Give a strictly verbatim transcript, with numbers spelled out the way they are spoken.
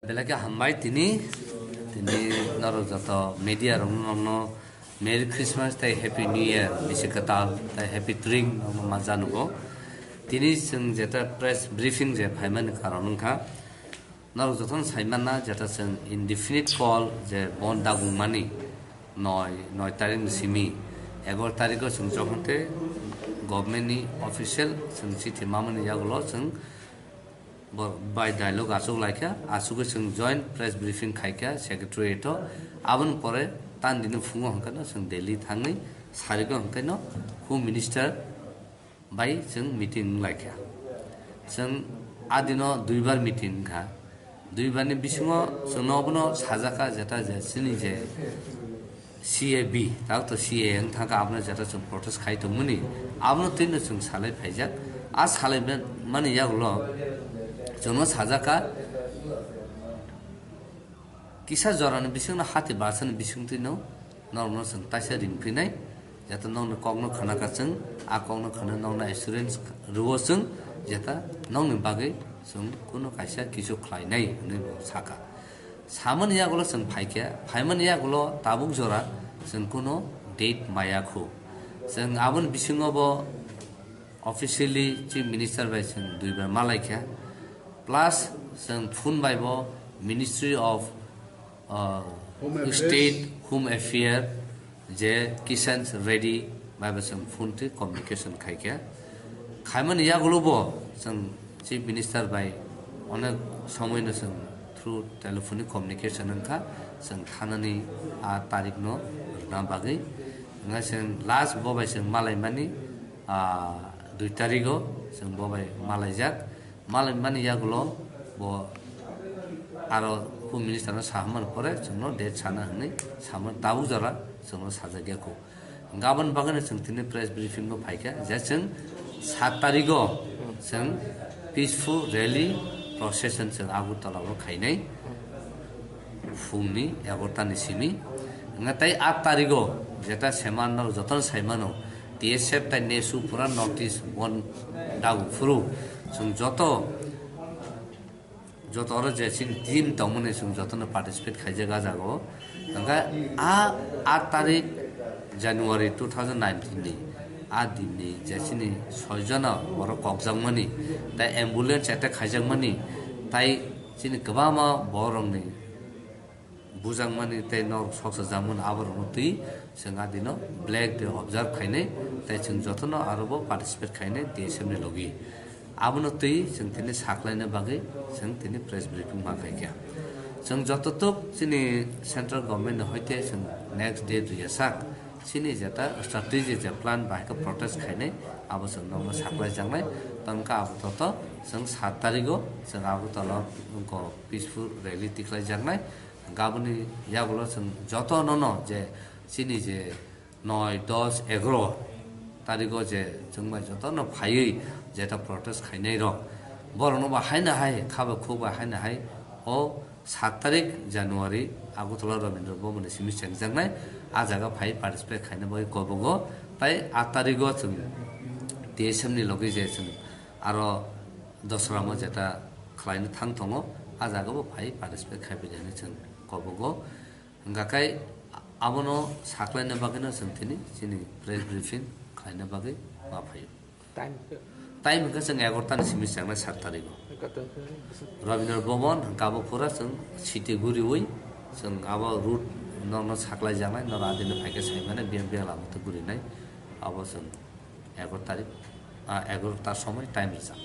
Belai khe hambai tini, tini norok joto media rok norokno Merry Christmas tei Happy New Year bisi kwtal tei Happy Turing norokno ma janugo. Tini chwng jeta press briefing je phaimani karon wngkha, norok jotono saimanna jeta chwng indefinite call je bon dagungmani noi, noi tarikni simi egaroh tariko chwng jokhon tei governmentni official chwng chithi mamani yagulo chwng Bo bai dialogue achuk laikha, achugwi chwng joint press briefing khaikha secretariat-o. Aboni pore tandini phungo hwnkhe no chwng Delhi thangwi sarigo hwnkhe no Home Minister bai chwng meeting wnglaikha. Chwng adino duibar meeting wngkha. Duibarni bisingo chwngno obono sajakha jeta je chini je C A B, tak to C A A wng thangkha, abono jeta chwng protest khai tongmani, abono twino chwng salai phaijak. A salai mani yagulo chwngno sajak kha, kisa jorani bisingno hati barsani bising twino norokno chwng taisa ring phinai, jeta nokni kokno khna kha chwng, a kokno khna nokno assurance rwo chwng, jeta nokni bagwi chwng kuno kaisa kisu khlainai hwnwi bo sakha. Samani yagulo chwng phaikha, phaimani yagulo tabuk jora chwng kuno date maya khu. Chwng aboni bisingo bo officially Chief Minister bai chwng duibar malaikha, plus chwng phone bai bo Ministry of, uh, Home Affairs. State Home Affair je Kishan Reddy bai bo chwng phone twi communication khaikha. Khaimani yagulo bo chwng Chief Minister bai onek somoino chwng through telephonic communication wngkha, chwng thanani a tarikno rwna bagwi. Wngkha chwng last bo bai chwng malaimani, ah, dui tarigo chwng bo bai malaijak. Malaimani yagulo bo aro Home Minister no sahamani pore chwngno date sana hwnwi samani tabuk jora chwngno sajak yakho. Gabon bagwino chwng tini press briefing bo phaikha, je chwng sat tarigo chwng peaceful rally procession chwng Agartala o khainai phungni egaroh tani simi. Wngkha tei aat tarigo jeta seman no jotono saimano T S F tei nesu pura North East bon dagu phuru chwng joto joto oro je chini team tongmani chwng jotono participate khaijak a jaga o. Hwnkhe a aat tarik January two thousand nineteen ni a din ni je chini soi jona borok kokjakmani, tai ambulance attack khaijakmani, tai chini kwbangma borokni bujakmani tei norok soksa jakmani aborokno twi chwng a dino Black Day observe khainai tei chwng jotono aro bo participate khainai T S F ni logi. Abono twi chwng tini saklaina bagwi chwng tini press briefing ma khaikha. Chwng joto tok chini central government ni hoite chwng next day rwya sak chini jeta strategy je plan bahai khe protest khainai abo chwng nokno saklai jaknai. Tongkha abo toto chwng sat tarigo chwng abo tolo wngkha peaceful rally tikhlai jaknai. Gaboni yagulo chwng joto nono je chini je noi, dos, egaroh tarigo je chwng bai jotono phaiwi jeta protest khainai rok, borokno ba haino hai kha bai khuk bai haino hai o sat tarik January Agartala Rabindra Bhavan ni simi chengjaknai, a jaga phai participate khaina bagwi kobogo. Tai aat tarigo chwng T S F ni logi je chwng aro dosra mo jeta khlaina thang tongo, a jaga bo phai participate khai phaidi hinwi chwng kobogo. Hwnkha khe abono saklaina bagwino chwng tini chini press briefing khlaina bagwi ma phaio. Time khe? Time hwnkhe chwng egaroh tani simi chengna sat tarigo. Egaroh ta khe? Rabindra Bhavan hwnkha abo pura chwng city guriwi chwng abo route norno saklai jaknai, noro adini phaikhe saimane biyang biyang lama twi gurinai abo chwng egaroh tarik, ah, egaroh ta somoi time rijak.